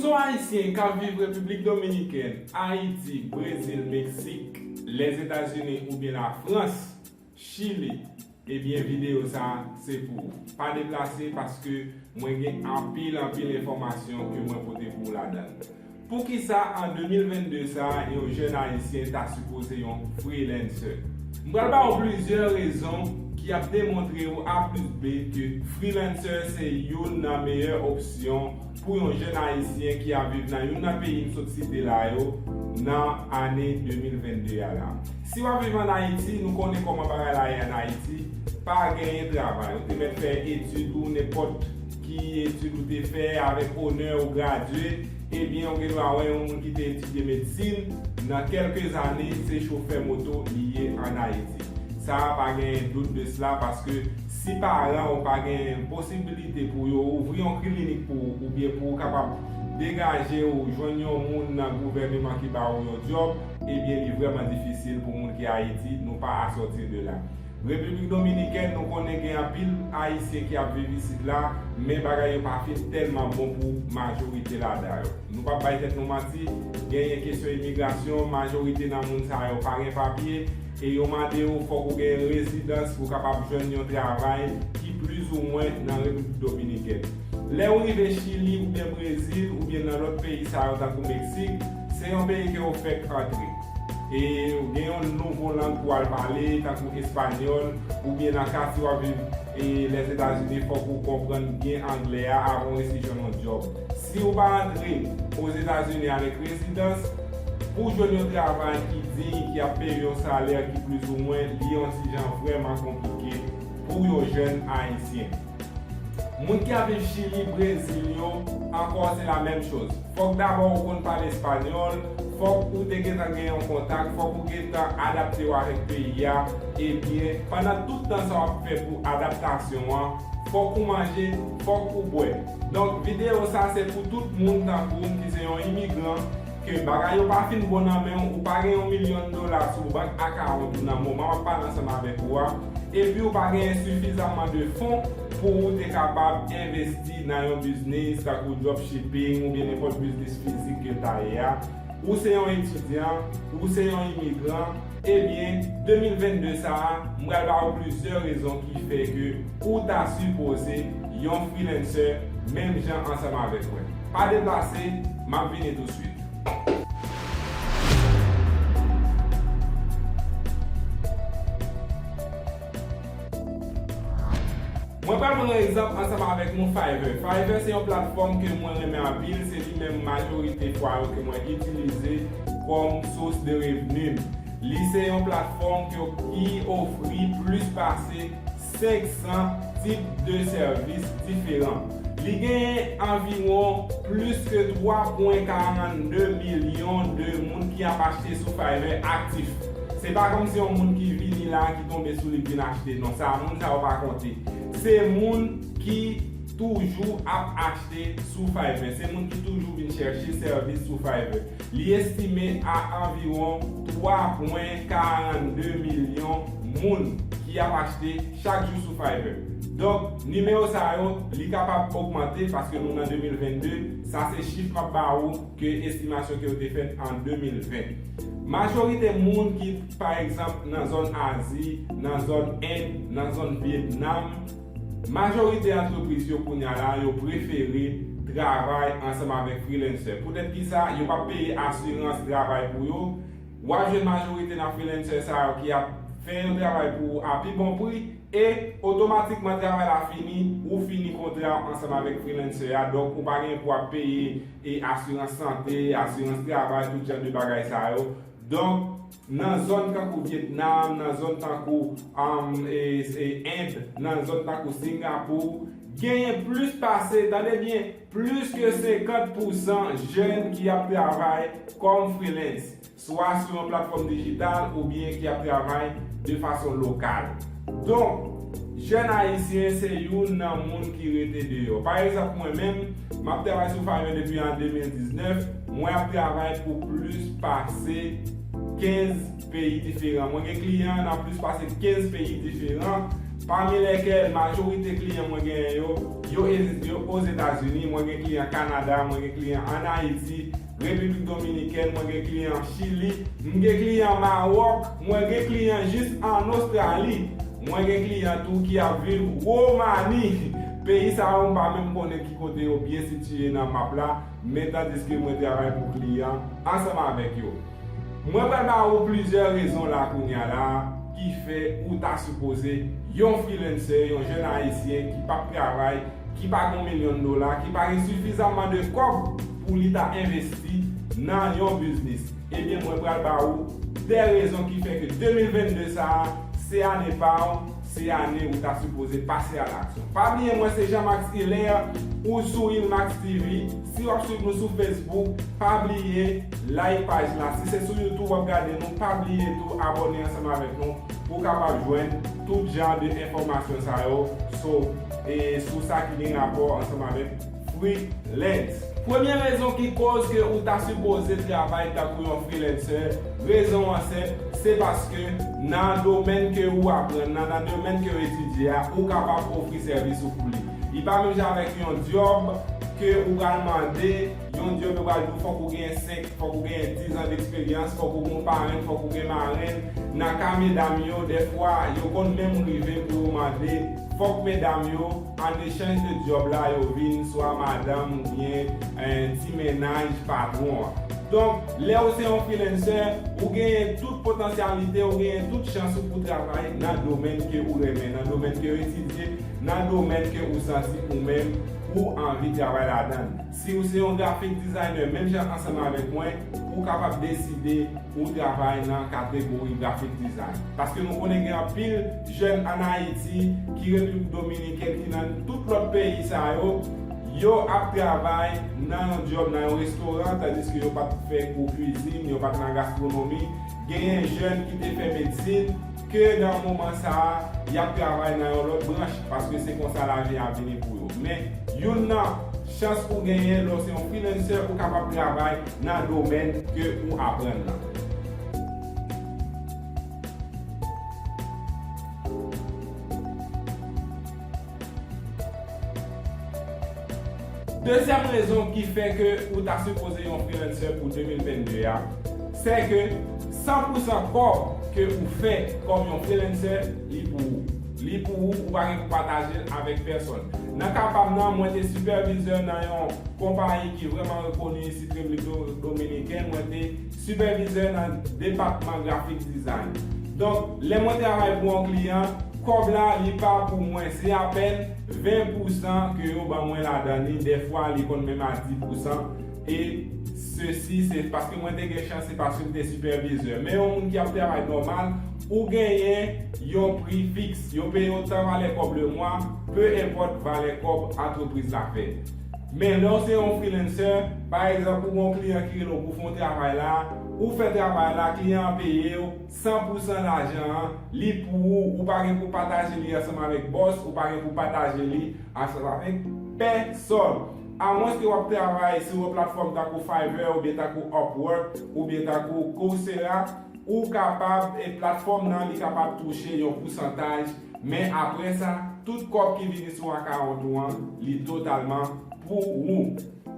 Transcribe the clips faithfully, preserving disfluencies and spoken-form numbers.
Pou Ayisyen k ap viv Repiblik Dominikèn, Ayiti, Brezil, Meksik, Lèzetazini oubyen Lafrans, Chili, ebyen videyo sa a se pou ou. Pa deplase paske mwen gen anpil, anpil enfòmasyon ke mwen pote pou ou ladan l. Poukisa an de mil vennde sa a yon jèn Ayisyen ta sipoze yon freelancer? M pral ba ou plizyè rezon ki ap demontre ou a plis be ke freelancer se youn nan meyè opsyon pou yon jèn Ayisyen ki ap viv nan youn nan peyi m sot site la yo nan ane de mil vennde a la. Si w ap viv ann Ayiti, nou konnen kòman bagay la ye ann Ayiti, pa genyen travay. Ou te mèt fè etid ou, nenpòt ki etid ou te fè avèk onè ou gradye, ebyen, ou gen dwa wè yon moun ki te etidye medsin, nan kèlke zane, se chofè moto li ye ann Ayiti. Sa a pa genyen dout de sela, paske si paran ou pa gen posibilite pou yo ouvri yon klinik pou ou, oubyen pou ou kapab degaje ou, jwenn yon moun nan gouvèneman ki ba ou yon djòb, ebyen, li vrèman difisil pou moun ki Ayiti, nou pa asòti de la. Repiblik Dominikèn, nou konnen gen anpil Ayisyen ki ap viv isit la, men bagay yo pa fin tèlman bon pou majorite ladan yo. Nou p ap bay tèt nou manti, genyen kesyon imigrasyon, majorite nan moun sa yo pa gen papye, e yo mande w fòk ou gen rezidans pou w kapab jwenn yon travay ki plizoumwen nan Repiblik Dominikèn. Lè w rive Chili oubyen Brezil oubyen nan lòt peyi sa yo tankou Meksik, se yon peyi ke w fèk antre. E gen yon nouvo lang pou w al pale, tankou espanyòl, oubyen nan ka si w ap viv e Lèzetazini, fòk ou konprann byen anglè a avan w resi jwenn yon djòb. Si w pa antre Ozetazini avèk rezidans, pou w jwenn yon travay ki diy, ki ap peye yon salè ki plizoumwen, li yon ti jan vrèman konplike pou yon jèn Ayisyen. Moun ki ap viv Chili, Brezil yo, ankò se la menm choz. Fòk dabò ou konn pale espanyòl, fòk ou te gentan gen yon kontak, fòk ou gentan adapte w avèk peyi a. Ebyen, pandan tout tan sa w ap fè pou adaptasyon an, fòk ou manje, fòk ou bwè. Donk, videyo sa se pou tout moun tankou m ki se yon imigran, ke bagay yo pa fin bon nan men w, ou pa gen yon milyon dola sou bank account ou nan moman m ap pale ansanm avèk ou a, epi ou pa genyen sifizaman de fon pou ou te kapab envesti nan yon biznis, tankou dropshipping oubyen nenpòt biznis fizik ke l ta ye a, ou se yon etidyan, ou se yon imigran, ebyen, de mil vennde sa a, m pral ba ou plizyè rezon ki fè ke ou ta sipoze yon freelancer menm jan ansanm avèk mwen. Pa deplase, m ap vini touswit. Mwen pral pran egzanp ansanm avèk nou Fiverr. Fiverr se yon platfòm ke mwen renmen anpil, se li menm majorite fwa yo ke mwen itilize kòm sous de revni m. Li se yon platfòm ke, ki ofri plis pase senk san tip de sèvis diferan. Li genyen anviwon plis ke twa pwen karannde milyon de moun ki ap achte sou Fiverr aktif. Se pa kòmsi yon moun ki vini la, ki tonbe sou li, vin achte. Non, sa, moun sa yo pa konte. Se moun ki toujou ap achte sou Fiverr. Se moun ki toujou vin chèche sèvis sou Fiverr. Li estime a anviwon twa pwen karannde milyon moun ki ap achte chak jou sou Fiverr. Donk, nimewo sa yo, li kapab ogmante paske nou nan de mil vennde, sa se chif m ap ba ou ke estimasyon ke yo te fèt an de mil ven. Majorite moun ki, pa egzanp, nan zòn Azi, nan zòn End, nan zòn Vyetnam, majorite antrepriz yo kounye a la, yo prefere travay ansanm avèk freelancer. Poutèt ki sa, yo p ap peye asirans travay pou yo. W ap jwenn majorite nan freelancer sa yo ki ap fè yon travay pou ou a pi bon pri e otomatikman travay la fini, ou fini kontra w ansanm avèk freelancer a. Donk, ou pa gen pou w ap peye e asirans sante, asirans travay, tout jan de bagay sa yo. Donk, nan zòn tankou Vyetnam, nan zòn tankou, um, e, e End, nan zòn tankou Singapou, genyen plis pase, tande byen, plis ke senkant pousan jèn ki ap travay kòm freelance, swa sou yon platfòm dijital oubyen ki ap travay de fason lokal. Donk, jèn ayisyen se youn nan moun ki rete deyò. Pa egzanp, mwen menm, m ap travay sou Fiverr depi an de mil diznèf, mwen ap travay pou plis pase kenz peyi diferan. Mwen gen kliyan nan plis pase kenz peyi diferan, pami lèkèl majorite kliyan mwen genyen yo, yo, yo Ozetazini, mwen gen kliyan Kanada, mwen gen kliyan ann Ayiti, Repiblik Dominikèn, mwen gen kliyan Chili, m gen kliyan Mawòk, mwen gen kliyan jis ann Ostrali, mwen gen kliyan tou ki ap viv Womani. Peyi sa yo, m pa menm konnen ki kote yo byen sitiye nan map la, men tandiske mwen travay pou kliyan ansanm avèk yo. Mwen pral ba ou plizyè rezon la kounye a la ki fè ou ta sipoze yon freelancer, yon jèn ayisyen ki p ap travay, ki pa gen yon milyon dola, ki pa gen sifizamman de kòb pou li ta envesti nan yon biznis. Ebyen, mwen pral ba ou de rezon ki fè ke de mil vennde sa a, se ane pa w, se ane ou ta sipoze pase a laksyon. Pa bliye, mwen se Jean Max Hilaire, ou sou Ilmax T V. Si w ap swiv nou sou Facebook, pa bliye like paj la. Si se sou YouTube w ap gade nou, pa bliye tou abòne ansanm avèk nou pou w kapab jwenn tout jan de enfòmasyon sa yo sou, e sou sa ki gen rapò ansanm avèk freelance. Premye rezon ki koz ke ou ta sipoze travay tankou yon freelancer, rezon an senp, se paske nan domèn ke ou aprann nan, nan domèn ke ou etidye a, ou kapab ofri sèvis ou pou li. Li pa menm jan avèk yon djòb ke ou pral mande, yon djòb yo pral di w fòk ou gen senk, fòk ou gen diz an deksperyans, fòk ou gen yon parenn, fòk ou gen marenn. Nan ka medam yo, dèfwa, yo konn menm rive pou yo mande, fòk medam yo, an echanj de djòb la, yo vin swa madanm oubyen, eh, ti mennaj patwon an. Donk, lè ou se yon freelancer, ou genyen tout potansyalite, ou genyen tout chans ou pou travay nan domèn ke ou renmen, nan domèn ke ou etidye, nan domèn ke ou santi ou menm ou anvi travay ladan l. Si ou se yon graphic designer, menm jan ansanm avèk mwen, ou kapab deside ou travay nan kategori graphic design. Paske nou konnen gen anpil jèn ann Ayiti ki Repiblik Dominikèn, ki nan tout lòt peyi sa yo, yo ap travay nan yon djòb, nan yon restoran, tandiske yo pa t fè kou kwizin, yo pa t nan gastwonomi. Genyen jèn ki te fè medsin, ke nan moman sa a, y ap travay nan yon lòt branch, paske se konsa lavi a vini pou yo. Men, youn nan chans ou genyen lè w se yon freelancer, ou kapab travay nan domèn ke ou aprann nan. Dezyèm rezon ki fè ke ou ta sipoze yon freelancer pou de mil vennde a, se ke san pou san kòb ke ou fè kòm yon freelancer, li pou ou. Li pou ou, ou pa gen pou pataje l avèk pèsòn. Nan ka pa m nan, mwen te sipèvizè nan yon konpayi ki vrèman rekoni isit Repiblik Do-, Dominikèn, mwen te sipèvizè nan depatman graphic design. Donk, lè mwen travay pou yon kliyan, kòb la, li pa pou mwen, se apèn ven pousan ke yo ban mwen ladan li, dèfwa li konn menm a dis pousan, e sesi, se paske mwen te gen chans, se paske m te sipèvizè. Men yon moun ki ap travay nòmal, ou genyen yon pri fiks. Yo peye w tan valè kòb lemwa, pe enpòt valè kòb antrepriz la fè. Men lè w se yon freelancer, pa egzanp, ou gen yon kliyan ki rele w pou fè yon travay la, ou fè travay la, kliyan an peye w, san pousan lajan an, li pou ou, ou pa gen pou pataje li ansanm avèk bòs, ou pa gen pou pataje li ansanm avèk pèsòn. Amwens ke w ap travay sou yon platfòm tankou Fiverr oubyen tankou Upwork oubyen tankou Coursera, ou kapab, e platfòm nan, li kapab touche yon pousantaj, men apre sa, tout kòb ki vini sou akawont ou an, li totalman pou ou.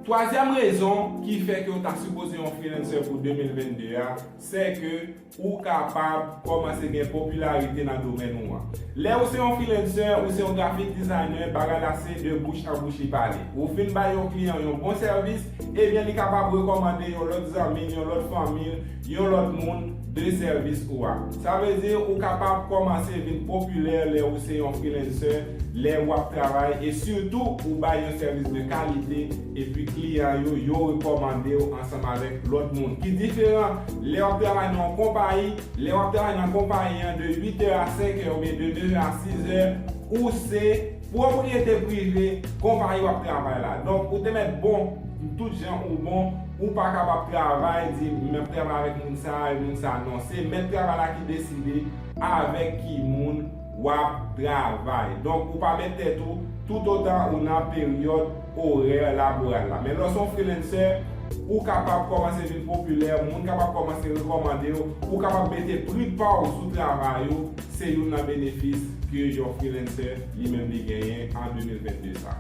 Twazyèm rezon ki fè ke w ta sipoze yon freelancer pou de mil vennde a, se ke ou kapab kòmanse gen popilarite nan domèn ou an. Lè ou se yon freelancer, ou se yon graphic designer, bagay la se de bouch an bouch li pale. Ou fin bay yon kliyan yon bon sèvis, ebyen li kapab rekòmande yon lòt zanmi l, yon lòt fanmi l, yon lòt moun de sèvis ou a. Sa vle di ou kapab kòmanse vin popilè lè ou se yon freelancer, lè w ap travay e sitou ou bay yon sèvis de kalite epi kliyan yo, yo rekòmande w ansanm avèk lòt moun. Ki diferan lè w ap travay nan yon konpayi, lè w ap travay nan konpayi an de uit è a senk è oubyen de nèf è a sis è, ou se pwopriyete prive konpayi w ap travay la. Donk, ou te mèt bon, tout jan ou bon, ou pa kapab travay, di, "M ap travay avèk moun sa a, e moun sa a." Non, se mèt travay la ki deside avèk ki moun w ap travay. Donk, ou pa mèt tèt ou toutotan ou nan peryòd orè laboral la. Men lè w se yon freelancer, Ou kapab kòmanse vin popilè, moun kapab kòmanse rekòmande w, ou kapab mete pri pa w sou travay ou, se youn nan benefis ke yon freelancer li menm li genyen an de mil vennde sa.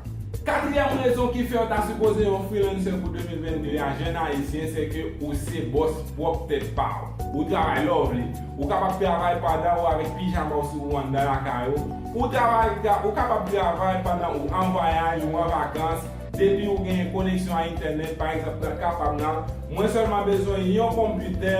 Katriyèm rezon ki fè w ta sipoze yon freelancer pou de mil vennde a, jèn ayisyen, se ke ou se bòs pwòp tèt pa w. Ou travay lè w vle. Ou kapab travay pandan ou avèk pijama w sou ou anndan lakay ou. Ou travay, ou kapab travay pandan ou an vwayaj, ou an vakans, depi ou gen koneksyon a entènèt, pa egzanp, nan ka pa m nan, mwen sèlman bezwen yon konpitè,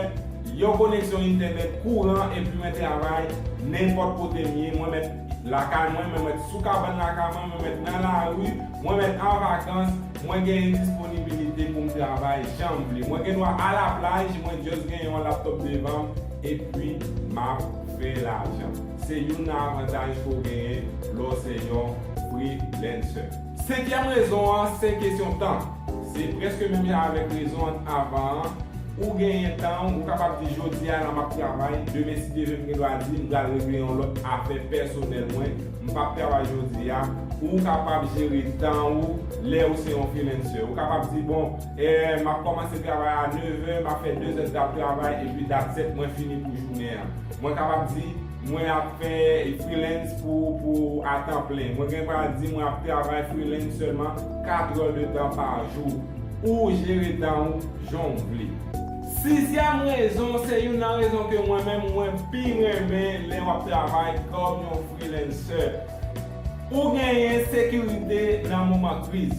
yon koneksyon entènèt kouran, epi mwen travay nenpòt kote m ye, mwen mèt lakay mwen, mwen mèt sou kabann lakay mwen, mwen mèt nan lari, mwen mèt an vakans, mwen genyen disponibilite pou m travay jan m vle. Mwen gen dwa al a plaj, mwen just gen yon laptop devan m, epi m ap fè lajan. Se youn nan avantaj ke w genyen lè w se yon freelancer. Senkyèm rezon an, se kesyon tan. Se prèske menm jan avèk rezon an avan an. Ou genyen tan, ou kapab di jodi a la m ap travay, demen si Dye vle m gen dwa di m pral regle yon lòt afè pèsonèl mwen, m p ap travay jodi a. Ou kapab jere tan ou lè ou se yon freelancer. Ou kapab di, bon, eh, m ap kòmanse travay a nevè, m ap fè de zè tan travay, epi that's it, mwen fini pou jounen an. Mwen kapab di, mwen ap fè freelance pou, pou a tan plen. Mwen gen dwa di, mwen ap travay freelance sèlman kat è de tan pa jou. Ou jere tan ou jan w vle. Sizyèm rezon, se youn nan rezon ke mwen menm mwen pi renmen lè w ap travay kòm yon freelancer. Ou genyen sekirite nan moman kriz.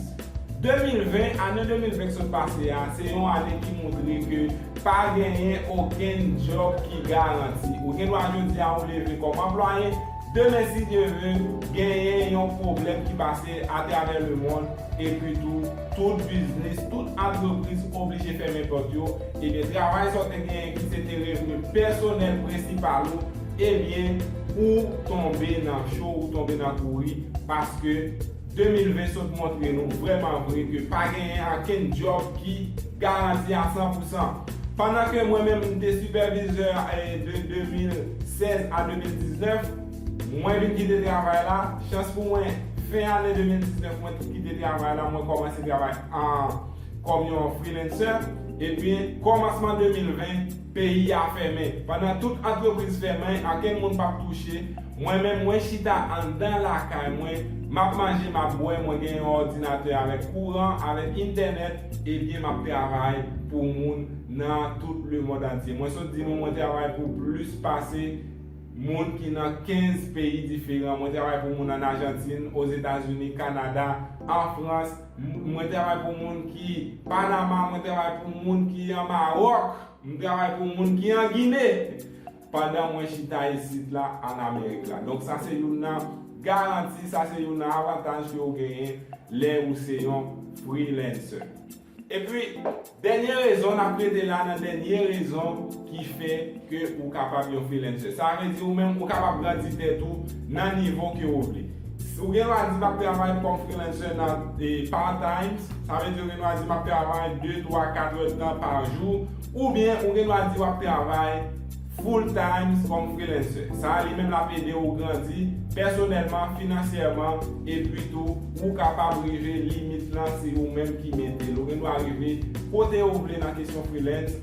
De mil ven, ane de mil ven k sot pase a, se yon ane ki montre ke pa genyen okenn djòb ki garanti. Ou gen dwa jodi a ou leve kòm anplwaye, demen si Dye vle, genyen yon pwoblèm ki pase atravè lemonn, epi tou, tout biznis, tout antrepriz oblije fèmen pòt yo, ebyen, travay sa w te genyen ki se te revni pèsonèl prensipal ou, ebyen, ou tonbe nan cho, ou tonbe nan kouri, paske de mil ven sot montre nou vrèman vre ke pa genyen okenn djòb ki garanti a san pou san. Pandan ke mwen menm, m te sipèvizè, eh, de de mil sèz a de mil diznèf, mwen vin kite travay la. Chans pou mwen, fen ane de mil diznèf, mwen kite travay la, mwen kòmanse travay an, kòm yon freelancer. Epi, kòmansman de mil ven, peyi a fèmen. Pandan tout antrepriz fèmen, okenn moun p ap touche. Mwen menm, mwen chita anndan lakay mwen, m ap manje, m ap bwè, mwen gen yon òdinatè avèk kouran, avèk entènèt, ebyen, m ap travay pou moun nan tout lemonn antye. Mwen sot di nou, mwen travay pou plis pase moun ki nan kenz peyi diferan. Mwen travay pou moun ann Ajantin, Ozetazini, Kanada, an Frans. M-, mwen travay pou moun ki Panama, mwen travay pou moun ki an Mawòk, mwen travay pou moun ki an Gine. Pandan mwen chita isit la, ann Amerik la. Donk, sa se youn nan garanti, sa se youn nan avantaj ke w genyen lè ou se yon freelancer. Epi, dènye rezon, n ap rete la nan dènye rezon ki fè ke ou kapab yon freelancer. Sa vle di ou menm, ou kapab grandi tèt ou nan nivo ke ou vle. Ou gen dwa di m ap travay kòm freelancer nan, eh, part-time, sa vle di ou gen dwa di m ap travay de, twa, kat èdtan pa jou, oubyen ou gen dwa di w ap travay full time kòm freelancer. Sa a li menm l ap ede w grandi pèsonèlman, finansyèman, epi tou ou kapab rive limit lan, se ou menm ki mete l. Ou gen dwa rive kote ou vle nan kesyon freelance,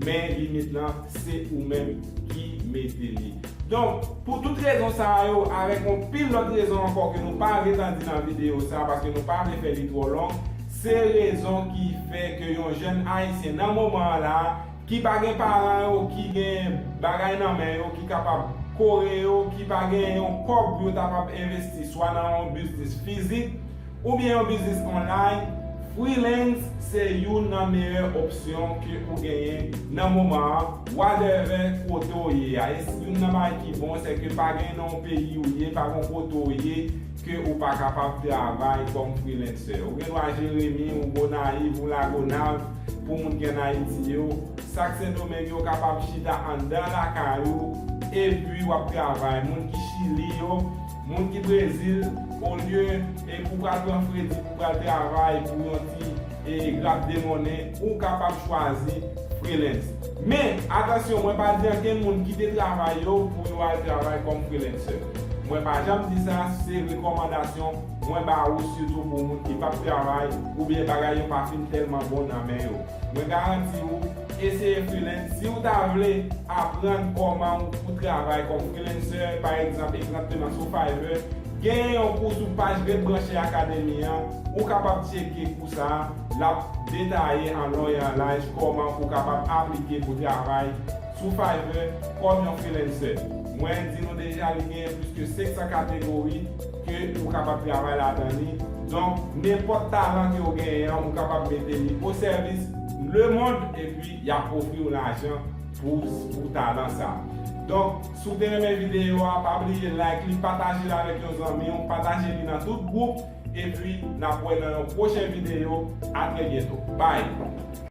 men limit lan se ou menm ki mete li. Donk, pou tout rezon sa a yo, avèk yon pil lòt rezon ankò ke nou pa gentan di nan videyo sa a, paske nou pa vle fè li twò long, se rezon ki fè ke yon jèn ayisyen nan moman an la, ki pa gen paran yo ki gen bagay nan men yo, ki kapab kore yo, ki pa gen yon kòb pou yo ta kapab envesti swa nan yon biznis fizik oubyen yon biznis online, freelance se youn nan meyè opsyon ke ou genyen nan moman an, whatever kote w ye a. E youn nan bagay ki bon, se ke pa gen nan yon peyi ou ye, pa gen yon kote w ye, ke ou pa kapab travay kòm freelancer. Ou gen dwa Jeremi, ou Gonayiv, ou Lagonav, pou moun ki ann Ayiti yo. Sa k Sendomeng yo kapab chita anndan lakay ou, epi w ap travay. Moun ki Chili yo, moun ki Brezil, olye, e pou pral pran fredi, pou pral travay, pou yon ti, e grap de monnen, ou kapab chwazi freelance. Men, atansyon, mwen pa di ankenn moun kite travay yo pou yo al travay kòm freelancer. Mwen pa janm di sa, se rekòmandasyon Mwen ba ou sitou pou moun ki p ap travay oubyen bagay yo pa fin tèlman bon nan men yo. Mwen garanti ou, eseye freelance. Si ou ta vle aprann kòman ou travay kòm freelancer, pa egzanp, egzakteman sou Fiverr, genyen yon kou sou paj Ret Branche Academy an, ou kapab tcheke kou sa a, l ap detaye an long e an laj kòman ou kapab aplike pou travay sou Fiverr kòm yon freelancer. Mwen di nou deja, li genyen plis ke senk san kategori ke ou kapab travay ladan li. Donk, nenpòt talan ke ou genyen an, ou kapab mete li o sèvis lemonn, epi y ap ofri w lajan pou, pou talan sa. Donk, si w te renmen videyo a, pa bliye like li, pataje l avèk yon zanmi w, pataje li nan tout gwoup, epi n ap wè nan yon pwochen videyo. A trè byento. Bye!